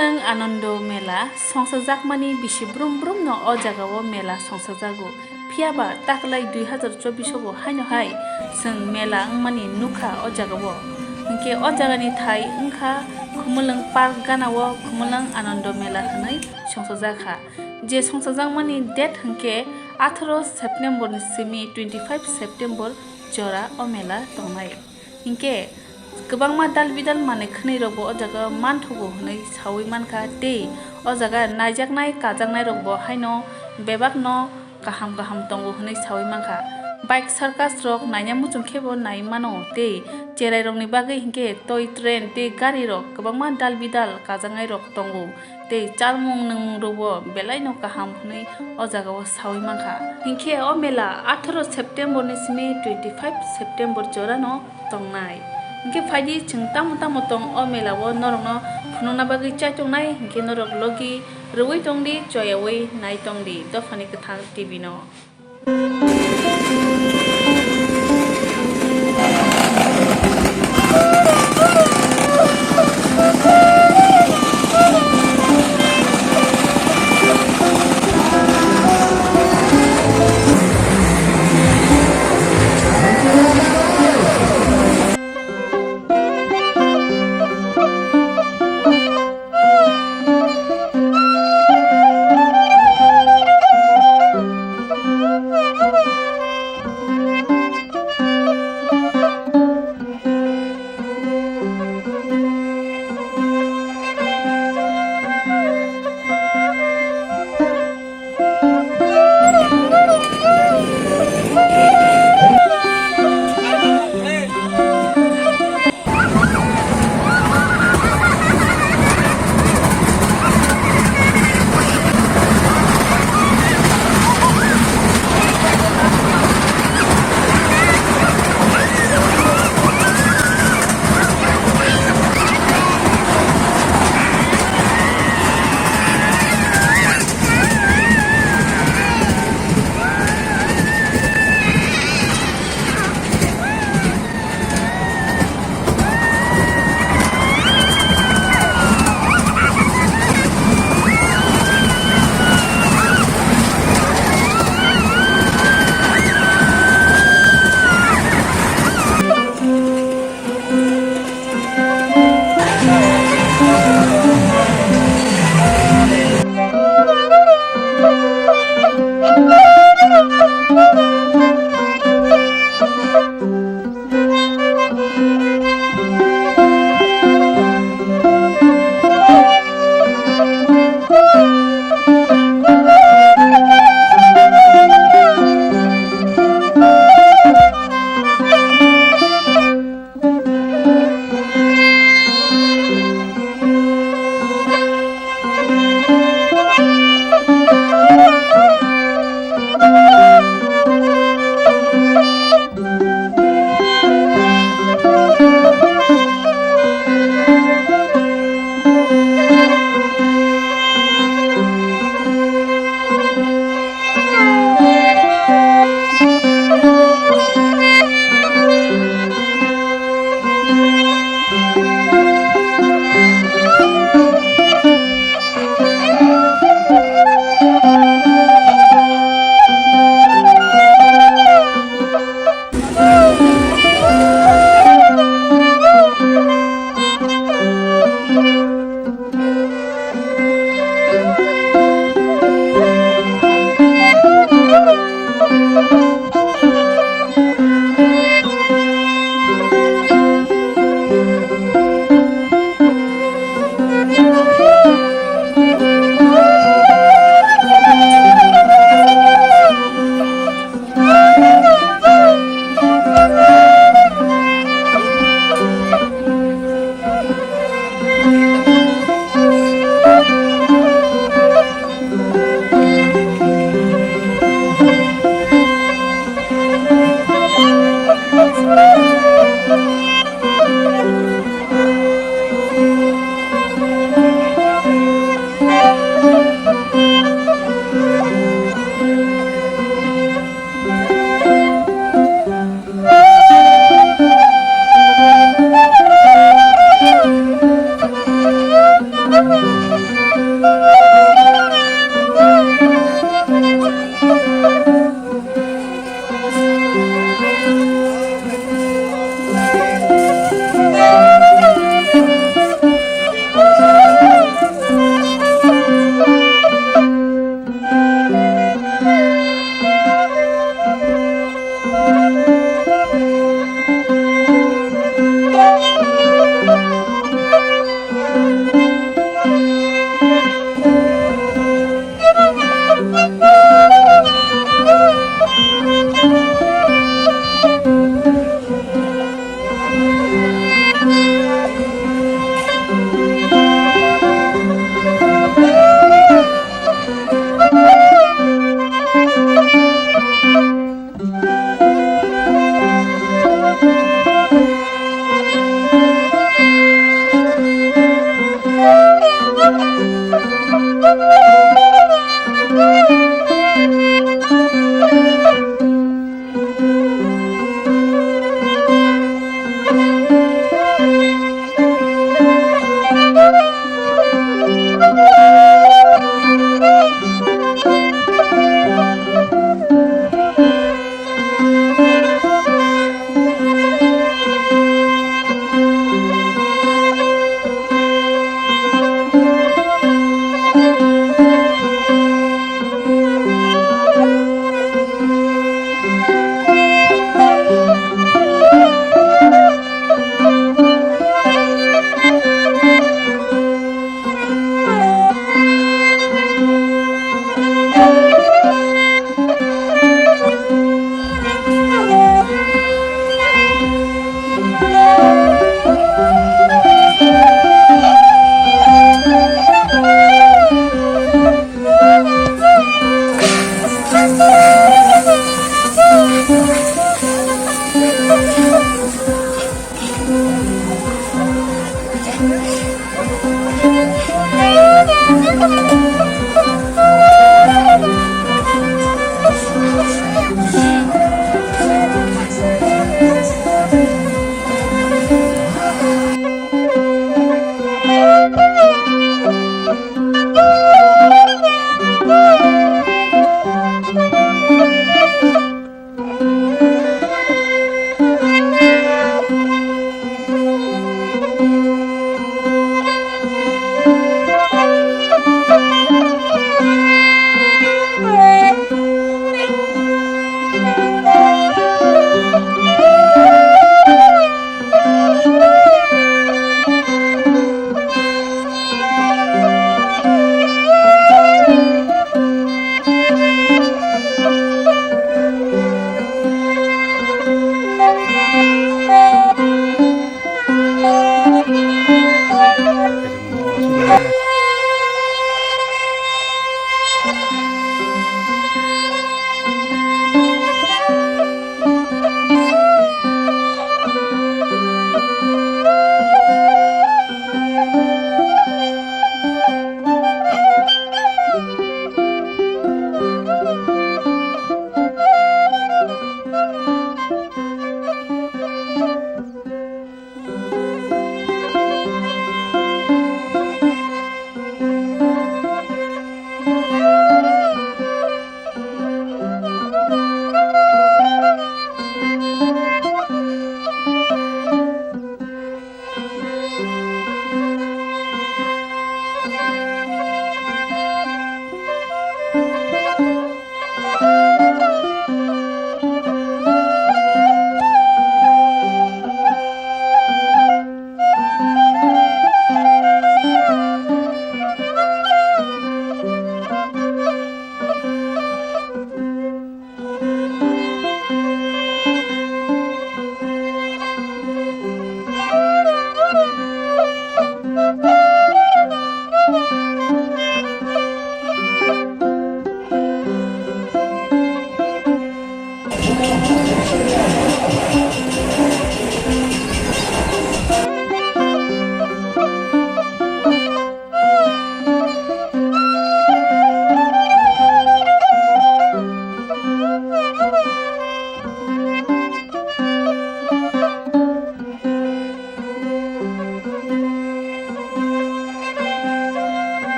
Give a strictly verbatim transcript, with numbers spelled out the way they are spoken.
Ang Anando Mela songsajakmani bisi brum brumno o jagao mela songsajago. Phiyaba taklai dui hazar chobbish o bo haino hai chwng mela wngmani nukha o jagao. Hinkhe o jagani thai wngkha Khumulwng Park ganao Khumulwng Anando Mela hwnwi songsajakha. Je songsajakmani date hinkhe atharo September ni simi twenty five September jora o mela tongnai. Hinkhe kwbangma dal bidal manwi khwnwi rokbo o jaga manthogo hwnwi sawi mankha tei o jaga naijaknai kajaknai rokbo haino bebakno kaham kaham tongo hwnwi sawi mankha. Bike circus rok naina muchung khebo nai mano tei cherai rokni bagwi hinkhe toy train tei gari rok kwbangma dal bidal kajaknai rok tongo. Tei chalmung nwngmung rokbo belaino kaham hwnwi o jagao sawi mankha. Hinkhe o mela atharo September ni simi twenty five September jorano tongnai. Hinkhe phaidi chwng tamo tamo tong o mela o norokno phunukna bagwi chaitongnai hinkhe norok logi rwui tongdi, choyaui nai tongdi Dophani Kwthang T V no.